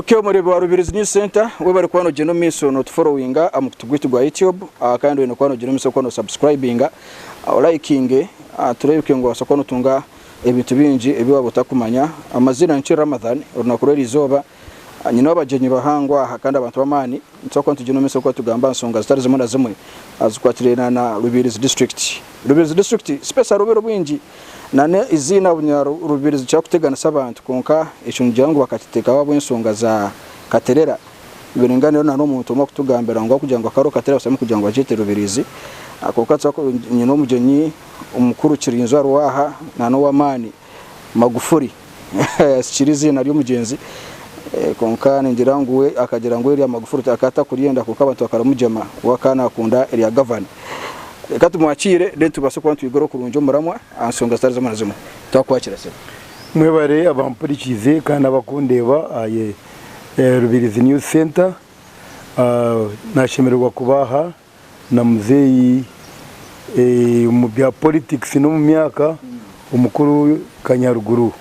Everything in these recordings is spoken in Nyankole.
Ok omureebi wa Rubirizi News Center webare kuba nogyenda omu maisho notuforowinga aha mukutu gwaitu gwa YouTube kandi oine kuba nogyenda omu maisho kuba nosubscribinga olikinge tureebeke ngu wabaasa kuba notunga ebintu bingi ebi waaba otakumanya. Amaziina ni Ramadhan orunaku rw'erizooba nyine abagyenyi bahango aha kandi abantu b'amaani nituza kuba nitugyenda omu maisho kuba nitugamba aha nshonga zitari zimwe na zimwe zikwatiraine na Rubirizi district. Rubirizi district space hariho obwire obwingi Na eiziina Bunyarubirizi rikira kuteganisa abantu kwonka ekyo nigira ngu bakakiteekaho ahabw'enshonga za Katerera. Biringana rero na n'omuntu omwe akutugambira ngu ahabw'okugira ngu akaba ariho Katerera bashabe kugira ngu bagyete Rubirizi. Kwonka nyine omugyenyi omukuru Kirinzu ariho aha na n'ow'amaani Magufuli sikiri eiziina ry'omugyenzi kwonka ningira ngu we akagira ngu erya Magufuli akaba atakuryenda kwonka abantu bakarimugyema we akaba nakunda erya Gavana. Reka tumwakiire then tubaase kuba nitwigura kurungi omuramwa aha nshonga zitari zimwe na zimwe. Twakwakira sebo. Mwebare abampurikiize kandi abakundeeba aha Rubirizi News Center. Nashemererwa kuba aha na muzeeyi omu bya politics n'omu myaka omukuru Kanyaruguru.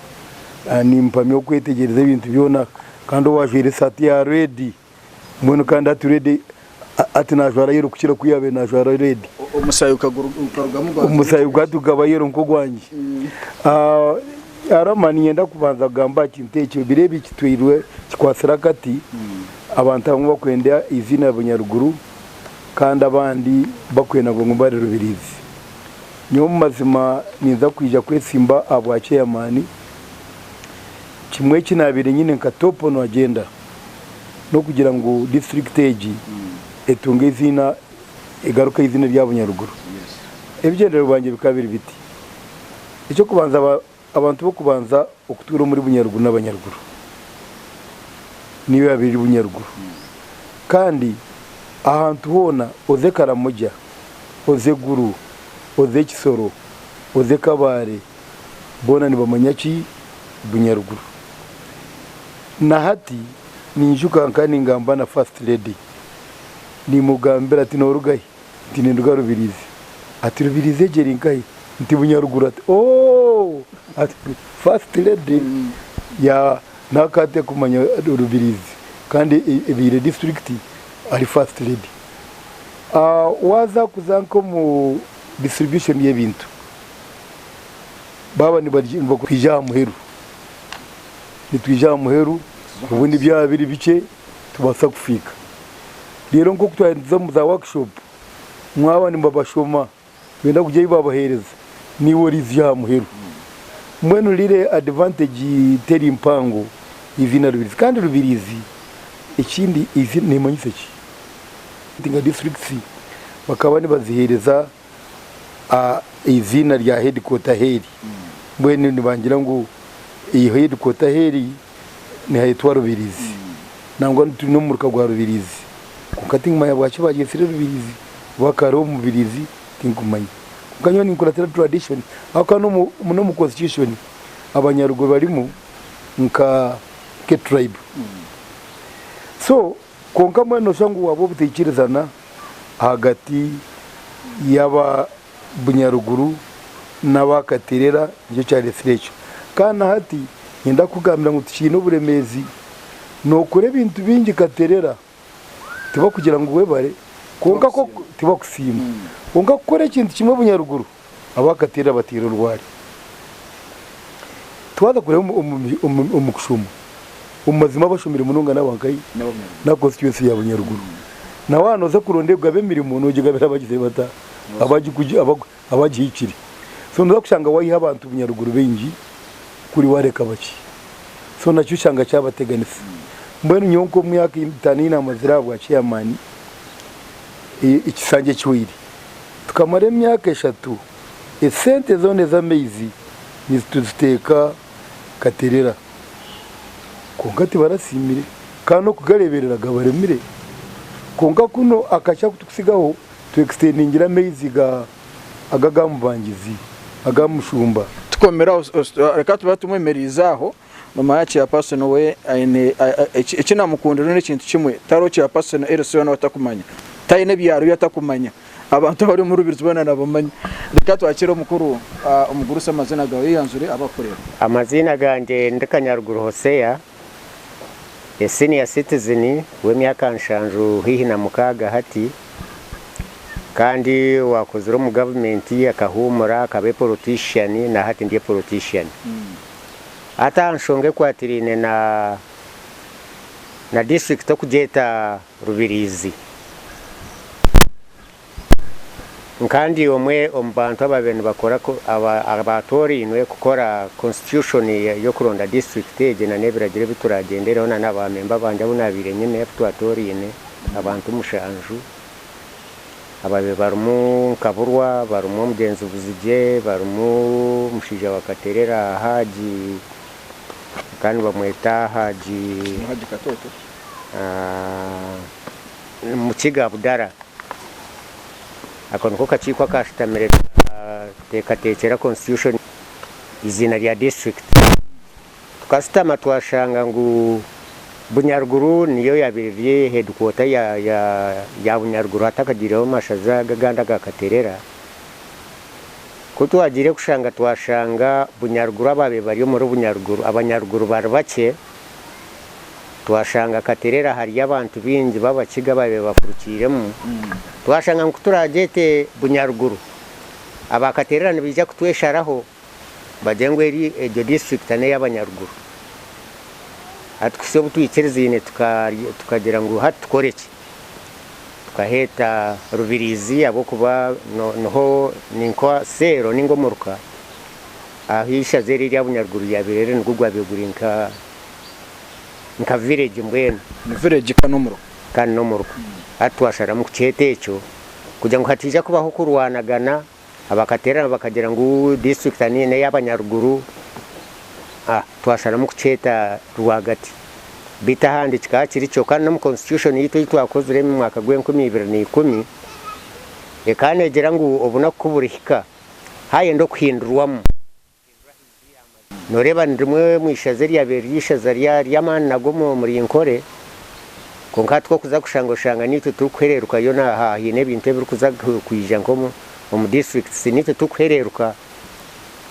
Nimpamya okwetegyereza ebintu byona kandi owajwaire esaati ya red. Mbwenu kandi hati red hati najwara yellow kukira oku yabaire najwara red. Omusaayi gukarugamu gwaza Omusaayi gwati gukaba yellow nk'ogwangye. Arama niinyenda kubanza kugamba aha kintu ekyo, biro ebi kitwirwe kikwatsire akati, abantu abamwe bakwenda eiziina Bunyaruguru kandi abandi bakwenda ngu bari Rubirizi. Nyowe omu mazima ninza kwija kwetsimba aha bwa chairman, kimwe eki nabaire nyine nka top on agenda, n'okugira ngu disiturikiti egi etunge eiziina egaruke eiziina erya Bunyaruguru. Ebigyendererwa bangye bikaba biri biti, eky'okubanza abantu b'okubanza okutuura omuri Bunyaruguru n'Abanyaruguru. Niyo yaabaire eri Bunyaruguru. Kandi ahantu hoona oze Karamoja, oze Gulu, oze Kisoro, oze Kabale, boona nibamanya ki? Bunyaruguru. Na hati ninjuka nka ningamba na first lady nimugambira ati noruga hi? Nti ninduga Rubirizi. Ati Rubirizi egyo eri nkahi? Nti Bunyaruguru. Ati ooh! Ati first lady ya nakaba atarikumanya Rubirizi kandi ebaire district ari first lady. Waza kuza nk'omu distribution y'ebintu baaba nibakwija aha muheru. Nitwija aha muheru obundi byaba biri bikye tubaasa kufiika. Reero nk'oku twaba nituza omu za workshop, mwaba nibabashoma benda kugira ebi babaheereza, naiwe oriizya aha muheru. Mbwenu riri advantage teri mpango eiziina Rubirizi. Kandi Rubirizi ekindi eiziina neemanyisa ki? Nka districts bakaba nibaziheereza eiziina rya headquarter ahu eri. Mbwenu nibangira ngu eyi headquarter ahu eri nihayetwa Rubirizi. Nangwa turi n'omu muruka gwa Rubirizi. Kwonka tinkumanya bwaki bagyetsire Rubirizi oba kare omu Rubirizi tinkumanya. Kwonka nyowe ninkuratira tradition ahabw'okuba n'omu constitution abanyaruguru barimu nka tribe. So kwonka mbwenu noshusha ngu waaba obutaikirizana ahagati y'aba Bunyaruguru n'aba Katerera nikyo kyaretsire ekyo. Kandi na hati niinyenda kukugambira ngu tukiine oburemeezi, nookora ebintu bingi Katerera tibakugira ngu webare kwonka tibakusiima. Kwonka kukora ekintu kimwe Bunyaruguru, aba Katerera bateire orwari. Twaza kureeba omu kushoma, omu mazima abashomire munonga n'aba nkahi? N'aba constituency ya Bunyaruguru. Na waaba nooza kuronda kugaba emirimo noogigabira abagizire bata? Abagihikire. So nooza kushanga waiha abantu Bunyaruguru baingi kuri waareka bakye. So nakyo oshanga kyabateganisa. Mbwenu nyowe nk'omu myaka etaano ei naamazire aha bwa chairman, ekisanja ekihweire, tukamara emyaka eshatu esente zoona ez'amaizi nituziteeka Katerera. Kwonka tibarasiimire kandi n'okugareeberera gabaremire. Kwonka kunu akakye aku turikutsigaho tu extendingire amaizi ga aga aga Mubangizi, aga Mushumba. Tukomere aho, reka tube tumwemereize aho. Nomanya chairperson we aine eki namukundira n'ekintu kimwe, tariho chairperson LC yoona ou atakumanya. Taine ebyaro ebi atakumanya. Abantu abari omu Rubirizi boona nabamanya. Reka twakire omukuru omugurusi amazina gaawe oyeyanzure abakukureeba. Amaziina gangye ndi Kanyaruguru Hosea. A senior citizen w'emyaka 76 haihi hati, kandi owakozire omu gavumenti akahuumura akaba a politician na hati ndi a politician. Hati aha nshonga ekwatiraine na na district okugyeta Rubirizi. Nka ndi omwe omu bantu ababaire nibakora abaatoorainwe kukora constitution y'okuronda district egi na n'ebiragiro ebi turagyendereho na n'aba member bangye abu nabaire nyine abu twatooraine abantu 7 ababaire barimu Nkaburwa, barimu omugyenzi Buzigye, barimu omushaija wa Katerera Haji kandi nibamweta Haji Haji Katoto. Mukiga Abudara. Ako niko kakiiko akashutamire kateekateekyera constitution eiziina rya district. Tukashutama twashanga ngu Bunyaruguru niyo yabaire eri headquarter ya Bunyaruguru hatakagiireho amashaza aga agandi aga Katerera. Ku twagiire kushanga twashanga Bunyaruguru ababaire bari omuri Bunyaruguru, Abanyaruguru bari bakye, twashanga Katerera hariyo abantu baingi b'Abakiga ababaire bafurukiiremu, twashanga ngu ku turaagyete Bunyaruguru, aba Katerera nibaija kutwesharaho bagire ngu eri egyo disiturikiti n'ey'Abanyaruguru. Hati kuhitsya obu twikirizaine tukagira ngu hati tukore ki? Tukaheeta Rubirizi ahabw'okuba niho ni nka seero nainga omuruka ahu eishaza eri erya Bunyaruguru ryabaire riri nigwo gwabaire guri nka nka village mbwenu. Ni village kandi n'omuruka. Kandi n'omuruka. Hati twasharamu kukyeta ekyo kugira ngu hataija kubaho kurwanagana. Abakaterana bakagira ngu district n'eyabanyaruguru, twasharamu kukyeta rwagati. Beitu ahandi kikaba kiri kyo kandi n'omu constitution yaitu ei twakozire omu mwaka gw'enkumi ibiri na ikumi ekaba neegira ngu obunaku ku burihika hayenda okuhindurwamu. Noreeba ni rimwe omu ishaza eryabaire riri eishaza ry'amaani nago omuri Nkore, kwonka hati ku orikuza kushanga oshanga naitwe turikuhererukayo haine ebintu ebirikuza kwija nk'omu districts naitwe turikuhereruka,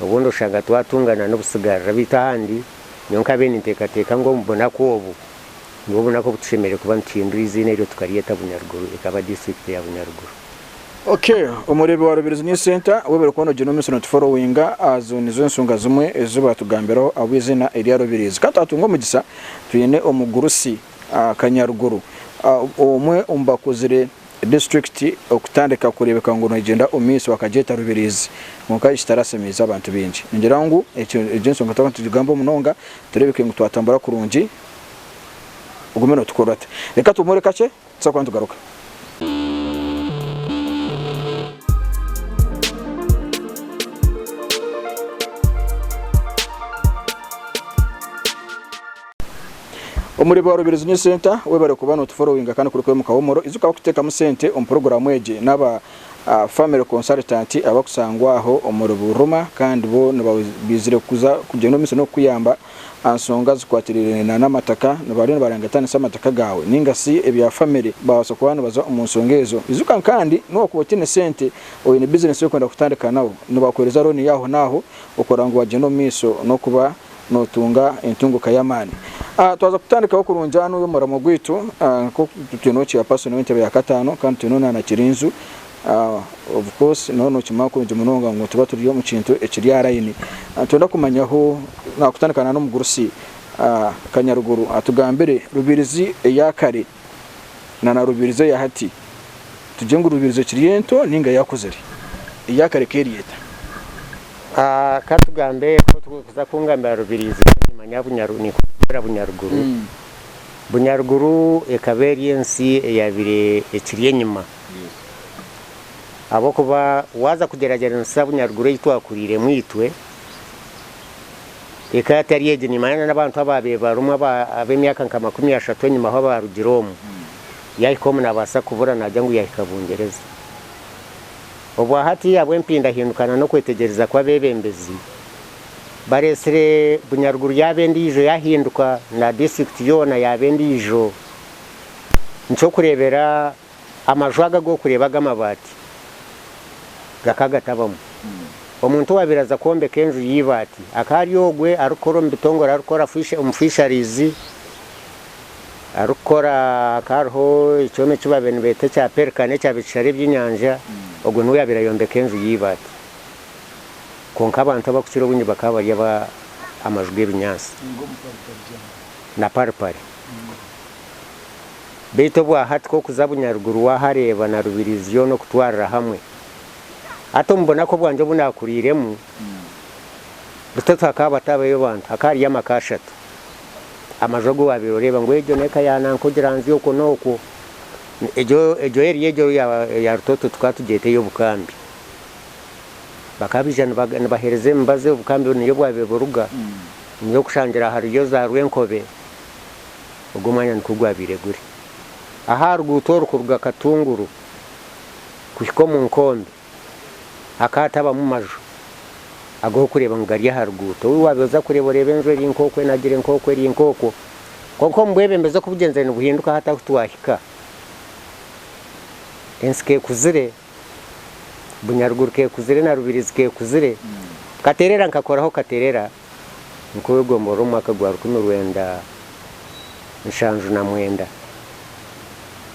obundi oshanga twatungana n'obutsigarira beitu ahandi nyowe nkabaire ninteekateeka ngu omu bunaku obu nibwo bunaku obu tushemereire kuba nituhindura eiziina eryo tukaryeta Bunyaruguru ekaba disiturikiti ya Bunyaruguru. Ok omureebi wa Rubirizi News Center webare kuba nogyenda omumaisho notuforowinga azo nizo ensonga zimwe ezi batugambiraho ahabw'eizina erya Rubirizi. Kandi twatunga omugisa twine omugurusi Kanyaruguru omwe omu bakozire disiturikiti okutandika kureebeka ngu negyenda omu maisho bakagyeta Rubirizi kwonka kitarasemiize abantu baingi. Ningira ngu egyo ensonga twaba nitugigambaho munonga tureebeke ngu twatambura kurungi ogume notukurata. Reka tuhumure kakye. Tuza kuba nitugaruka. Omuri ba Rubirizi News Center webare kuba notuforowinga kandi kuri kwemuka womoro izuka bakutekamu sente omu puroguramu egi naba family consultant abakusangwa aho omuri Buruma kandi bo nibaizire kuza kugyenda omu maisho n'okukuyamba aha nsonga zikwatirire na n'amataka nibariyo nibarengetanisa amataka gaawe ninga si ebya family babaasa kuba nibaza omu nsonga ezo. Ijuka kandi n'owakuba otiine sente oine bizinesi ei orikwenda kutandika nawe nibakuhereza looni y'aho n'aho okurora ngu wagyenda omu maisho n'okuba notunga entunguka y'amaani. Twaza kutandikaho kurungi hanu omuramwa gwaitu nk'oku twineho chairperson w'entebe ya kataano kandi twineho na Nakirinzu. Of course nooba nookimanya kurungi munonga ngu nituba turi omu kintu ekiri aha layini. Nitwenda kumanyaho naakutandika na n'omugurusi Kanyaruguru atugambire Rubirizi eya kare na na Rubirizi eya hati. Tugire ngu Rubirizi ekiri ento ninga eyakuzire? Eya kare eka eri eta? Ka tugambe ku orikuza kungambira Rubirizi nimanya ninkugambira Bunyaruguru. Bunyaruguru ekaba eri ensi eyabaire ekiri enyima. Ahabw'okuba waaza kugyeragyeranisa Bunyaruguru ei twakuriiremu itwe, ekaba etari egyo. Niimanya n'abantu abaabaire barimu ab'emyaka nka 30 enyimaho abaarugire omu, yaahika omu naabaasa kubura naagira ngu yaahika Bungyereza. Obwa hati ahabw'empindahindukana n'okwetegyereza kw'abeebembezi, bareetsire Bunyaruguru yaaba endiijo yaahinduka na disiturikiti yoona yaaba endiijo. Nikyokureebera amaju aga ag'okureeba ag'amabaati gakaba gatabamu. Omuntu owaabaire aza kwombeka enju y'eibaati akaba ari ogwe arikukora omu bitongore arikukora omu fisheries. Arikukora hakaba hariho ekyoma eki baabaire nibeeta ekya perikani ekyabaire kishara ebyenyanja, ogwo niwe yaabaire ayombeka enju y'eibaati. Kwonka abantu abarikukira obwingi bakaba bari aba amaju g'ebinyaatsi na paripari. Beitu obwa hati ku orikuza Bunyaruguru waahareeba na Rubirizi yoona okutwarira hamwe. Hati omu bunaku obwangye obu naakuriiremu, Rutoto hakaba hatabayo bantu, hakaba hariyo amaka ashatu. Amaju agu waabaire oreeba ngu egyo n'eka ya nanka ogiranzya okwo n'okwo. Egyo egyo area egyo eya Rutoto tukaba tugyeta ey'obukambi. Bakaba baija nibaheereza emibazi obukambi niyo bwabaire buruga, niyo okushangira hariyo za Rwenkobe, ogwo omwanya nikwo gwabaire guri. Aha ruguuto oru kuruga Katunguru kuhika omu Nkombe hakaba hatabamu maju ag'orikureeba ngu gari aha ruguuto. Ou waabaire oza kureeba oreeba enju eri nk'oku enagire nk'oku eri nk'okwo. Kwonka omu bwebembezi oku bugyenzire nibuhinduka hati ahu twahika, ensi k'ekuzire, Bunyaruguru k'ekuzire na Rubirizi k'ekuzire. Katerera nkakoraho Katerera nk'ow'egomborora omu mwaka gwa 1979.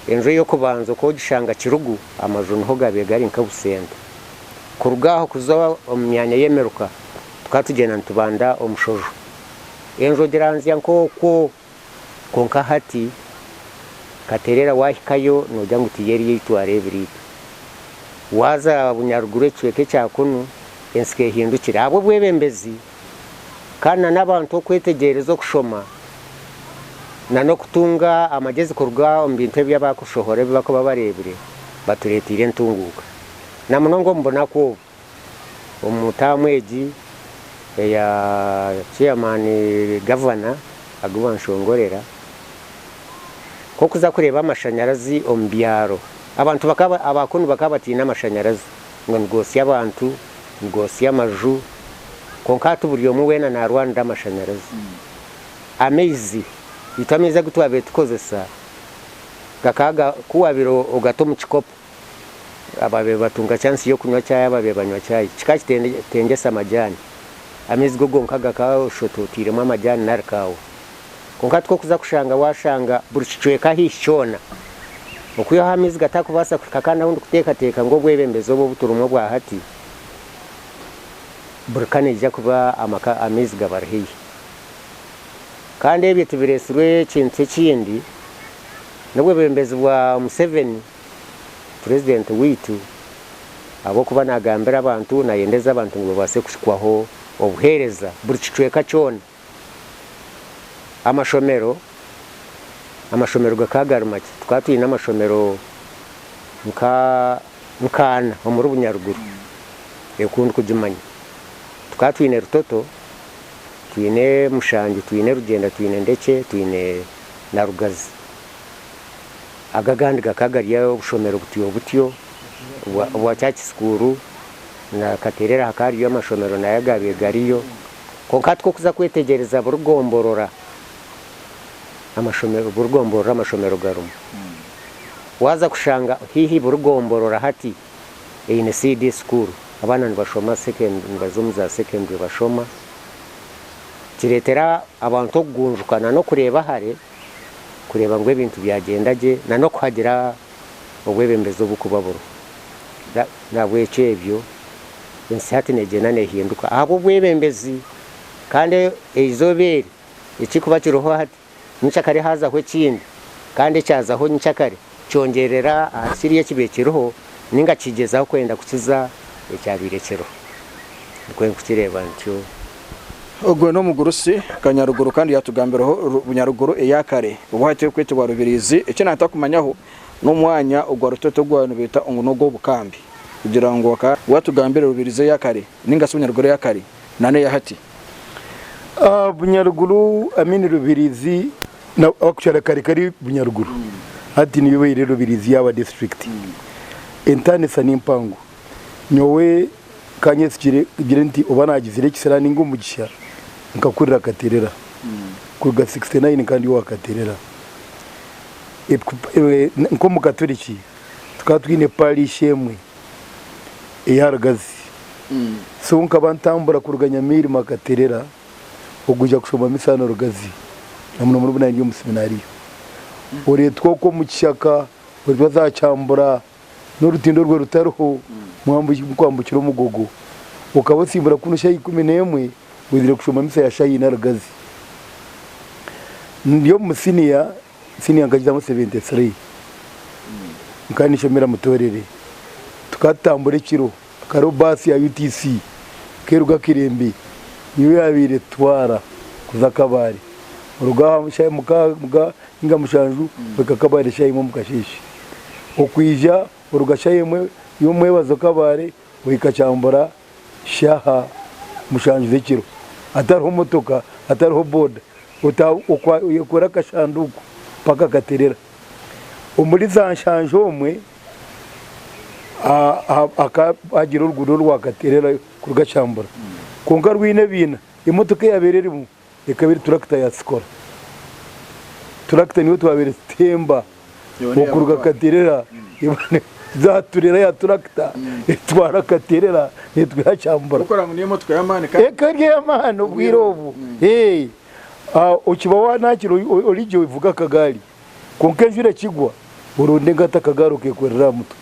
Enju ey'okubanza oku ogishanga Kirugu, amaju niho gaabaire gari nka busente. Kuruga aho kuza omu myanya y'emiruka, tukaba tugyenda nitubanda omushojo. Enju ogiranzya nk'okwo, kwonka hati Katerera waahikayo noogira ngu tiyo eri ei twareebire itwe. Waaza Bunyaruguru ekicweka ekya kunu, ensi k'ehindukire. Ahabw'obwebembezi kandi na n'abantu okwetegyereza okushoma na n'okutunga amagyezi kuruga omu bintu ebi abakushohora ebi bakuba bareebire batureeteire entunguuka. Na munonga omu bunaku obu, omu taamu egi eya chairman gavana agu banshongorera, nk'okuza kureeba amashanyarazi omu byaro, abantu bakaba aba kunu bakaba bataine amashanyarazi ngu nigoosya abantu, nigoosya amaju, kwonka hati buri omwe weena naarwanira amashanyarazi. Amaizi, itwe amaizi agu twabaire tukozesa gakaba ga ku waabaire ogata omu kikopo, abaabaire batunga chansi y'okunywa chai ababaire banywa chai, kikaba kitengyesa amajaani. Amaizi go gonka gakaba oshusha oti otairemu amajaani nari kaawa. Kwonka hati ku orikuza kushanga waashanga buri kicweka haihi kyona, okwihaho amaizi gatakubaasa kuhika kandi ahu ndikuteekateeka ngu obwebembezi obu obu turimu obwa hati, buri ka neija kuba amaka amaizi gabari haihi. Kandi ebyo tibireetsirwe ekintu ekindi, n'obwebembezi bwa Museveni Purezidenti waitu ahabw'okuba naagambira abantu, naayendeza abantu ngu babaase kuhikwaho obuheereza buri kicweka kyona. Amashomero, amashomero gakaba gari makye, tukaba twine amashomero nka nkaana omuri Bunyaruguru oku ndikugimanya. Tukaba twine Rutoto, twine Mushangi, twine Rugyenda, twine Ndekye, twine na Rugazi. Ago agandi gakaba gari obushomero butyo butyo obwa church school na Katerera hakaba hariyo amashomero nayo agabaire gariyo. Kwonka hati ku orikuza kwetegyereza buri gomborora amashomero buri gomborora amashomero garimu. Waaza kushanga haihi buri gomborora hati eine CD school, abaana nibashoma nibaza omu za secondary bashoma, kireetera abantu okugunjuka na n'okureeba hare kureeba ngu ebintu byagyenda gye na n'okuhagira obwebembezi oburikuba buriho. Nahabwekyo ebyo ensi hati negyenda nehinduka ahabw'obwebembezi kandi eizooba eri ekirikuba kiriho hati nyenkyakare hazaho ekindi kandi ekyazaho nyenkyakare kyongyerera ahari kiriya ekibaire kiriho ninga kigyezaho kwenda kukiza ekyabaire kiriho. Nikwo ndikukireeba ntyo. Ogwo n'omugurusi Kanyaruguru kandi yatugambiraho Bunyaruguru eya kare obu hati erikwetebwa Rubirizi. Eki naatakumanyaho n'omwanya ogwa Rutoto ogu baabaire nibeeta ngu n'ogw'obukambi kugira ngu bakaba Watugambire Rubirizi eya kare ninga shi Bunyaruguru eya kare na n'eya hati. Bunyaruguru I mean Rubirizi na akukyara kare kari Bunyaruguru hati niyo ebaire Rubirizi yaaba district. Entaanisa ni mpango. Nyowe ka nyesigire ngire nti oba naagizire ekisira ninga omugisha nkakurira Katerera kuruga 69 nkaba ndi owa Katerera. Nk'omukaturiki tukaba twine parish emwe eya Rugazi so nkaba ntambura kuruga Nyamairima Katerera okwija kushoma misa hanu Rugazi na muno muno obu naba ndi omu seminariyo. Oreetwa okwo omu kishaka, oreetwa za Kyambura n'orutindo orwo rutariho, mukwambukira omugogo. Okaba osiibura kunu shaaha 11 oizire kushoma misa ya shaaha ina Rugazi. Ndi omu siniya, siniya nkagizamu 73. Nkaba ninshomera Mutoorere. Tukaba tutambura ekiro, hariho baasi ya UTC ekeeruga Kirembe niyo yaabaire etutwara kuza Kabale. Oruga aha shaaha mukaaga ninga mushanju ohika Kabale shaaha imwe omu kasheeshe. Okwija oruga shaaha emwe y'omwebazo Kabale ohika Kyambura shaaha mushanju z'ekiro. Hatariho motoka, hatariho boda, oyekorera akashanduuku paka katerera. Omuri za nshanju omwe hagira oruguudo orwa Katerera kuruga Kyambura kwonka rwine ebiina, emotoka eyabaire erimu ekaba eri turakita ya Sikora. Turakita niyo twabaire tutemba okuruga Katerera zaturera ya turakita etwara Katerera etwiha Kyambura. Ekaba eri ey'amaani obwire obwo. Okiba wanakire ori gye ovuga akagaari. Kwonka enjura ekigwa, oronda engata akagaari okekorera aha mutwe.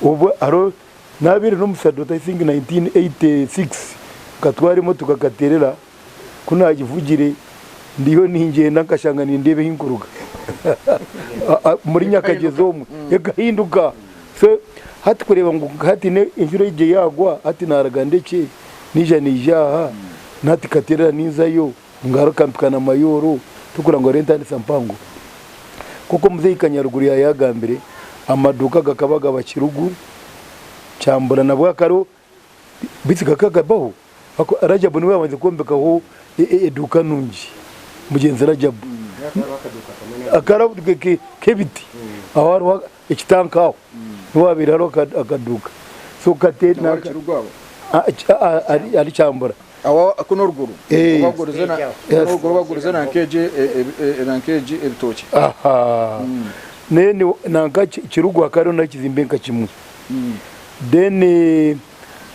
Obwo hariho nabaire n'omusadota I think 1986 nkatwara emotoka Katerera, ku nagivugire ndiyo ningyenda nkashanga nindeeba ahi nkuruga omuri Nyakagyezi omwe ekahinduka. So hati kureeba ngu hati enjura egyo yagwa hati naruga ndekye naija naija aha nahati Katerera ninzayo. Ngaruka mpika na Mayooro tikurora ngu hariho entandisa mpango. Nk'oku omuzeeyi Kanyaruguru yaayagambire, amaduuka gakaba gaba Kirugu, Kyambura nabwo hakariho beitu gakaba gabaho Rajabu niwe yaabandize kwombekaho eduuka nungi, mugyenzi Rajabu. Akariho k'ebiti aho hariho ekitanka aho niho haabaire hariho akaduuka. So ahari Kyambura. Aho kunu oruguru bagurize na kunu oruguru bagurize nanka egi nanka egi ebitookye. Aha then nanka Kirugu hakaba hariho nekizimbe nka kimwe then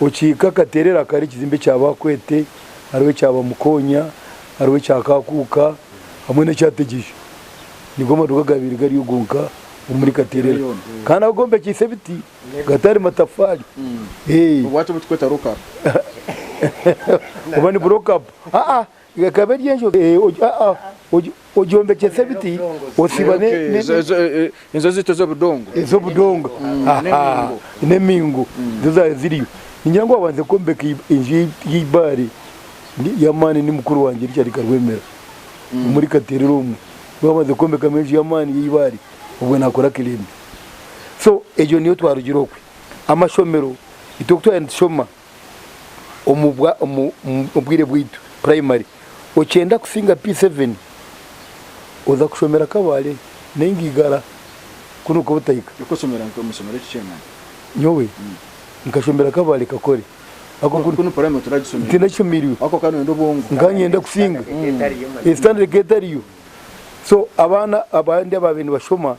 okihika Katerera hakaba hariho ekizimbe kya Bakwete, hariho ekya Bamukonya, hariho ekya Kakuuka hamwe nekya Tegyesha. Nigo amaduuka agabaire gariyo gonka omuri Katerera kandi ago gombekiise ebiti. Gatari matafari. Obwato obu tukweta rock up. Oba ni broke up. Aa ekaba eri enju ogyombekyesa ebiti osiba ne Enju ezaitu ez'obudongo. Ez'obudongo n'emingo nizo zaaba ziriyo. Ningira ngu owabandize kwombeka enju y'eibaare y'amaani ni mukuru wangye Richard Karwemera omuri Katerera omwe. Niwe wabandize kwombekamu enju y'amaani y'eibaare obwo naakora Kilembe. So egyo niyo twarugire okwe. Amashomero itwe oku twaba nitushoma omu bwa omu bwire bwaitu primary, okyenda kusinga P7 oza kushomera Kabale nainga Igara kunu okaba otahika. Okashomera nka omu ishomero ki kyengana? Nyowe nkashomera Kabale Kakore. Ako kunu primary toragishomeire? Tindakishomeirwe. Ako okaba noyenda obwongo? Nkaba niinyenda kusinga. Standard ekaba etariyo. So abaana abandi ababaire nibashoma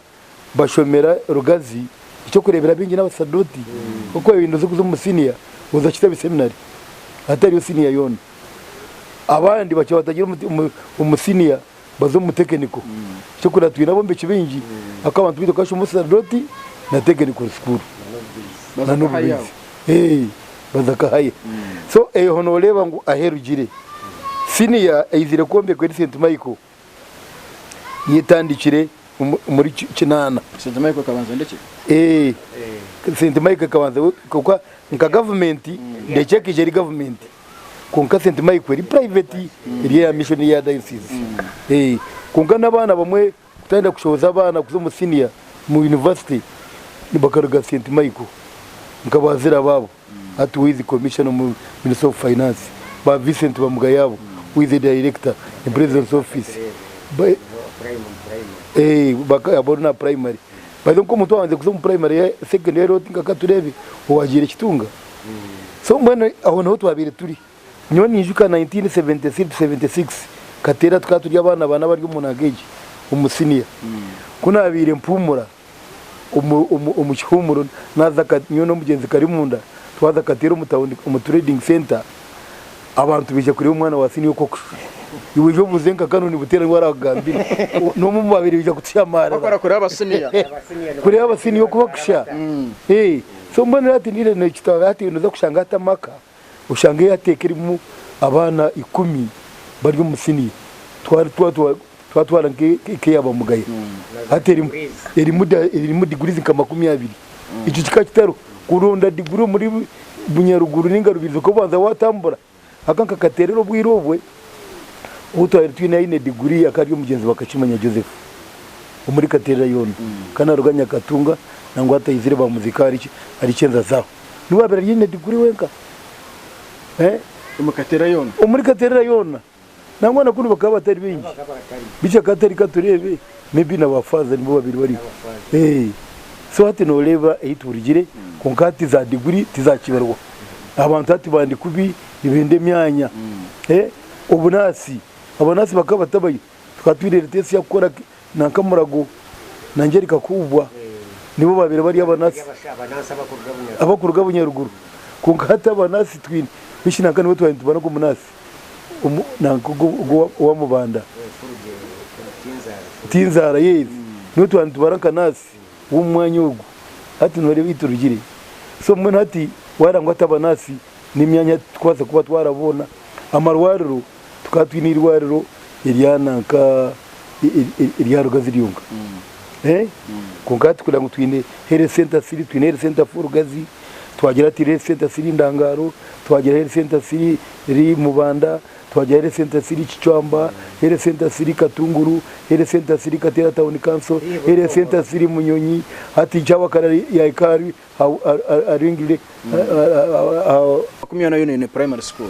bashomera Rugazi, ekyokureebera abaingi n'abasadooti oku wabaire oza kuza omu siniya oza Kitabi seminary hatariyo siniya yoona. Abandi bakira batagira omu siniya baza omu tekiniko. Ekyokureebera twine abombeki baingi ahakuba abantu baitu bakaba bashoma obusadooti na tekiniko school na n'obubaizi baza Kahaya. So eho noreeba ngu ahu erugire. Siniya eizire kwombekwa eri St Michael. Yetandikire omuri kinaana. St Michael ekabanza ndekye? Eeh St Michael ekabanza kwonka nka gavumenti ndekye ekaija eri gavumenti kwonka St Michael eri private eri eya mission eya diocese eeh kwonka n'abaana bamwe kutandika kushohoza abaana kuza omu senior omu university bakaruga St Michael nka ba Ziraba abo. Hati who is the commissioner omu ministry of finance, ba Vincent Bamugayo abo, who is the director in president's office, abo na primary. By the way nk'omuntu owabandize kuza omu primary secondary hariho oti nka katureebe owagiire Kitunga. So mbwenu aho niho twabaire turi. Nyowe ninyijuka 1973 to 76 Kateera tukaba turi abaana bana abari omu nanga egi omu senior. Ku nabaire mpumura omu kihuumuro naaza nyowe n'omugyenzi Karimunda twaza Kateera omu tawuni omu trading centre abantu baija kureeba omwana wa siniya oku akushusha. Iwe ija obuuze nka Canon Buteera niwe arakugambire. N'omwe omu baabaire baija kutushamaarira. Bakora kureba abasiniya. Kureba abasiniya oku bakusha. So mbwenu hati nire nekitaba hati noza kushanga hati amaka oshange hati eka erimu abaana ikumi bari omu siniya. Twatwara nk'eya Bamugaya hati erimu degrees nka 20. Ekyo kikaba kitariho. Kuronda diguri omuri Bunyaruguru ninga Rubirizi okabanza watambura. Aka nkakateerera obwire obwe ou twabaire twine aine diguri akaba ari omugyenzi wa Kakimanya Joseph omuri Katerera yoona. Akaba naaruga Nyakatunga nangwa ataizire baamuziika ahari Kyenza Zaho. Niwe waabaire ari aine diguri wenka. Omuri Katerera yoona? Omuri Katerera yoona. Nangwa na kunu bakaba batari baingi. Beitu akaba atari katureebe maybe na ba faaza nibo babaire bariho. So hati noreeba ahi turugire kwonka hati za diguri tizakibarwa. Abantu hati bandi kubi nibenda emyanya. Obunaasi, abanaasi bakaba batabayo. Tukaba twine Leticia kukora nanka Murago na Angelica Kubwa nibo babaire bari abanasi abakuruga Bunyaruguru. Kwonka hati abanasi twine bishi nanka nibo twabaire nitubara nk'omunasi nanka ogu owa Mubanda Tinzaara yes niwe twabaire nitubara nka nasi w'omu mwanya ogu. Hati noreeba ahi turugire. So mbwenu hati wareeba ngu hati abanasi n'emyanya titukubaasa kuba twaraboona. Amarwariro Tukaba twine eirwariro erya nanka erya Rugazi ryonka. Kwonka hati kugira ngu twine Health Center Siri, twine Health Center for Rugazi, twagira hati Health Center Siri Ndangaro, twagira Health Center Siri eri Mubanda, twagira Health Center Siri Kicwamba, Health Center Siri Katunguru, Health Center Siri Kateera Town Council, Health Center Siri Munyonyi, hati Kyabakara yahika ahari aringire. 24 eine primary school.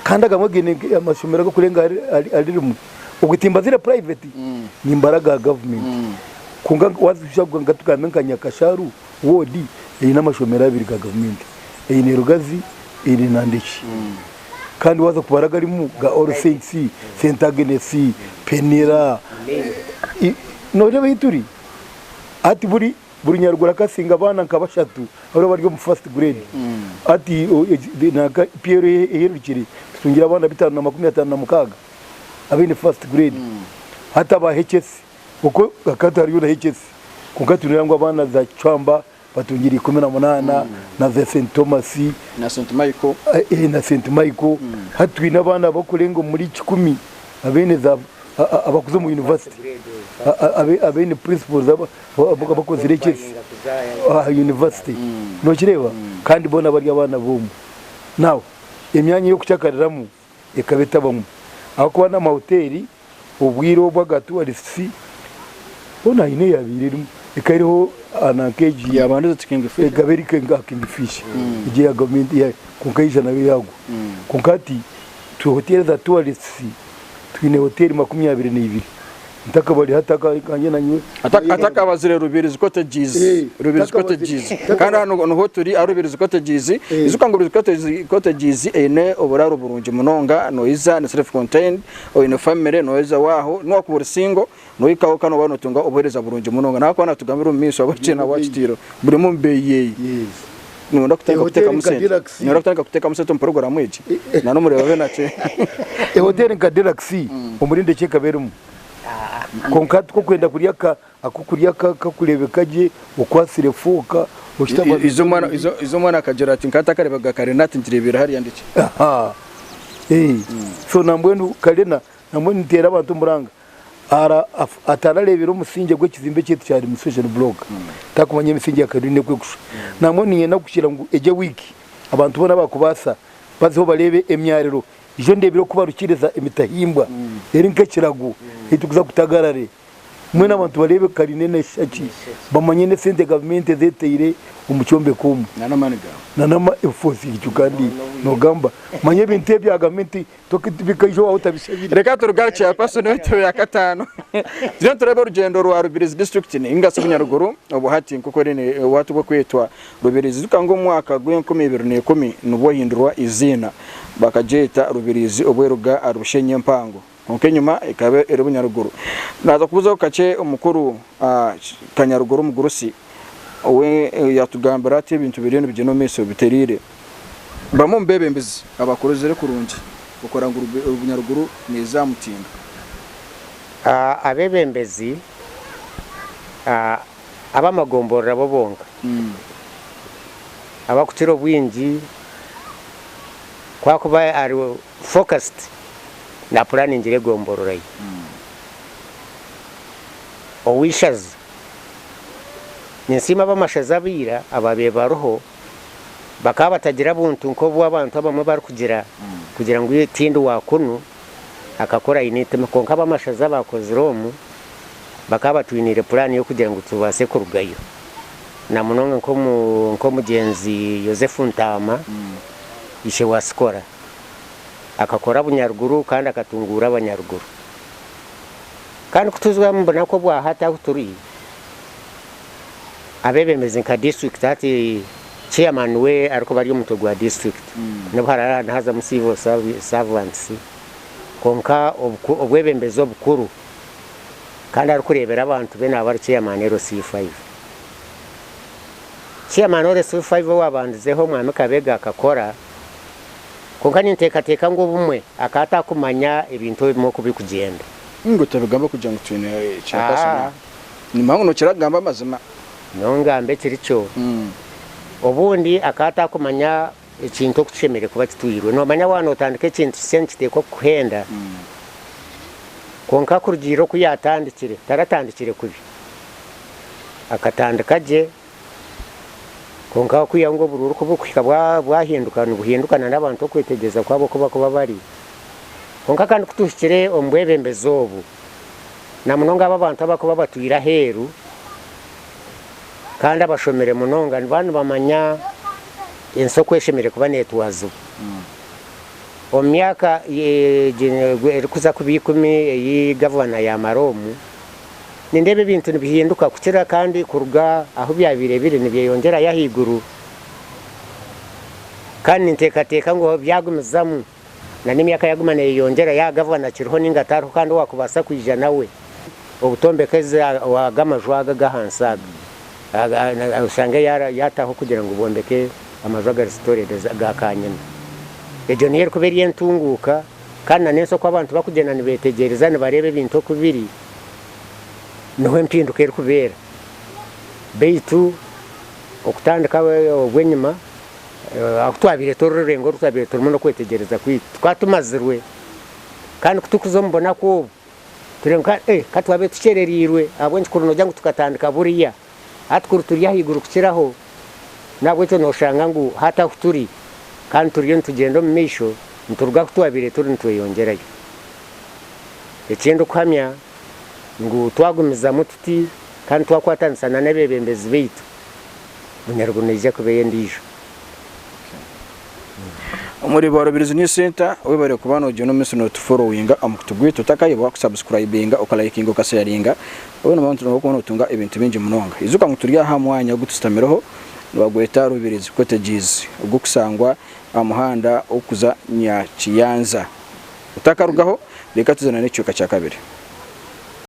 Kandi agamwe gaine amashomero agakurenga ahari rimwe. Obwe timbazire private, nimbara aga government. Kwonka waza nka tugambe nka Nyakasharu ward eine amashomero abiri ga government. Eine Rugazi, eine na Ndeki. Kandi waza kubara agarimu ga All Saints, Saint Agnes, Penira, noreeba ahu turi? Hati buri Buri nyaruguru akasinga abaana nka bashatu abariba bari omu first grade. Hati nanka PLO eherukire tutungire abaana 556 abaine first grade. Hati aba HS okwo hakaba hatariyo na HS kwonka twine ngu abaana za Kicwamba batungire 18 na za St Thomas Na St Michael. Na St Michael. Hati twine abaana abakurenga omuri kikumi abaine za abakuza omu university abaine principals abakozire ki aha university nokireeba kandi boona bari abaana b'omwe. Now emyanya ey'okucakariramu ekaba etabamu ahakuba n'amahoteeri obwire obu aga tourists hoona haine eyabaire erimu ekaba eriho nanka egi ekaba eri nka King Fish egi eya gavumenti kwonka yaija nayo yaagwa. Kwonka hati itwe hoteeri za tourists twine hoteeri 22. Ntakabari hati akanye nanywe. Atakabazire Rubirizi Cottages. Rubirizi Cottages. Kandi hanu niho turi aha Rubirizi Cottages. Ijuka ngu Rubirizi Cottages eine oburaaro burungi munonga noija ni self contained oine family noija waaho nowakuba ori single nohikaho kandi nooba notunga obuheereza burungi munonga. Nahakuba natugambira omu maisho ahabw'eki naakitiire burimu omu beeyi yeeye. Niwenda kutandika kuteekamu sente? Niwenda kutandika kuteekamu sente omu puroguraamu egi? Na n'omureeba be nakye. Ehoteeri nka Deluxe omuri Ndekye ekaba erimu. Kwonka hati ku orikwenda kurya akokurya kakureebeka gye, okwatsire fooka, oshutami Izo omwana akagira ati nkaba ntakareebaga Karina ati ngireebeire hariya Ndekye. So nambwenu Karina nambwenu niteera abantu omuranga. Atarareebire omusingye gw'ekizimbe kyaitu kya administration block, takumanya emisingye ya Karina oku erikushusha. Nambwenu niinyenda kugira ngu egi ewiiki abantu boona abakubaasa bazeho bareebe emyariro. Ijo ndeebire oku barukiriza emitahimbwa eri nk'ekirago ei turikuza kutagarare. Mbwenu abantu bareebe Karina neeshusha ki, bamanye n'esente gavumenti ezi etaire omu kyombeko omu. N'amaani gaawe. Ekyo kandi noogamba. Manya ebintu ebya gavumenti Bikaija owaawe otabishabire. Reka turugarukye aha Paso n'entebe ya kataano. Turiyo nitureeba orugyendo rwa Rubirizi disiturikiti ninga shi Bunyaruguru obu hati nk'oku eri obu hati burikwetwa Rubirizi. Ijuka ngu omu mwaka gw'enkumi ibiri n'ikumi nibwo hindurwa eiziina bakagyeta Rubirizi obu eruga ahari Bushenyi empango. Kwonka enyima ekaba eri Bunyaruguru. Naaza kubuzaho kakye omukuru Kanyaruguru omugurusi we yatugambira ati ebintu biriyo nibigyenda omu maisho bitereire. Bamwe omu beebembezi abakurozire kurungi. Okora ngu Bunyaruguru neeza aha mutindo. Abeebembezi ab'amagomborora bo bonka abakukira obwingi ku akuba ari focused napuraningira egomborora ye. Ow'eishaza, ninsiima ab'amashaza aba ira abaabaire bariho bakaba batagira buntu nk'obu abantu abamwe barikugira kugira ngu tindi wa kunu akakora aine eitima kwonka ab'amashaza abaakozire omu bakaba batwiniire puraani y'okugira ngu tubaase kurugayo na munonga nk'omugyenzi Yosefu Ntaama ishe wa Sikora akakora Bunyaruguru kandi akatunguura Abanyaruguru. Kandi ku tuza omu bunaku obwa hati ahu turi, abeebembezi nka disiturikiti hati chairman we arikuba ari omutwe gwa disiturikiti n'obu haraabe nihazamu civil servants kwonka obwebembezi obukuru kandi arikureebera abantu be naaba ari chairman LC5. Chairman LC5 owaabandizeho Mwami Kabega akakora Kwonka ninteekateeka ngu obumwe akaba atakumanya ebintu ebimwe oku birikugyenda. Ngu otabigamba kugira ngu twine ekirakaso. Nimanya ngu nokira kugamba amazima. Nyowe ngamba ekiri kyo. Obundi akaba atakumanya ekintu oku kishemereire kuba kitwirwe. Nomanya waaba notandika ekintu kisya nikiteekwa kukuhenda. Kwonka kurugiirira oku yaatandikire, taratandikire kubi. Akatandika gye. Kwonka okwihaho ngu oburuuru ku burikuhika bwahinduka, nibuhinduka na n'abantu okwetegyereza kwabo oku barikuba bari. Kwonka kandi ku tuhikire omu bwebembezi obu, na munonga abo abantu abarikuba batwire aheeru kandi abashomire munonga nibaba nibamanya ensi oku eshemereire kuba neetwazibwa. Omu myaka erikuza kuba ikumi ei gavana yaamara omu, Nindeeba ebintu nibihinduka kukira kandi kuruga ahu byabaire biri nibyeyongyerayo ahaiguru kandi ninteekateeka ngu byagumizamu na n'emyaka yaguma neyeyongyera yaaba gavana akiriho ninga atariho kandi owaakubaasa kwija nawe obutombeka aga amaju aga ag'ahansi aga oshange yaataho kugira ngu bombeke amaju agari storeyed ga kanyina. Egyo niyo erikuba eri entunguuka kandi na n'ensi oku abantu barikugyenda nibeetegyereza nibareeba ebintu oku biri. niho empinduka erikubeera. Beitu okutandika obw'enyima ahu twabaire turi orurengo oru twabaire turimu n'okwetegyereza kwaitu tukaba tumazirwe kandi ku turikuza omu bunaku obu tureeba ngu ka twabaire tukyerereirwe ahabw'enki kuri noogira ngu tukatandika buriya hati kuri turi ahaiguru kukiraho. N'ahabw'ekyo nooshanga ngu hati ahu turi kandi turiyo nitugyenda omu maisho nituruga ahu twabaire turi nitweyongyerayo. Eki ndikuhamya ngu twagumizamu tuti kandi twakwatanisa na n'abeebembezi baitu, Bunyaruguru neija kuba ey'endiijo. Omuri Barubirizi News Center, webare kuba nogyenda omu maiso notuforowinga aha mukutu gwaitu otakayebwa kusubscribinga, okalayikinga, okasheyaringa obe noba notunga ebintu bingi munonga. Ijuka ngu turi aha mwanya ogu tushutamireho nibagweta Rubirizi Cottages ogurikushangwa aha muhanda ogurikuza Nyakiyanza. Otakarugaho, reka tuze na n'ekicweka kya kabiri.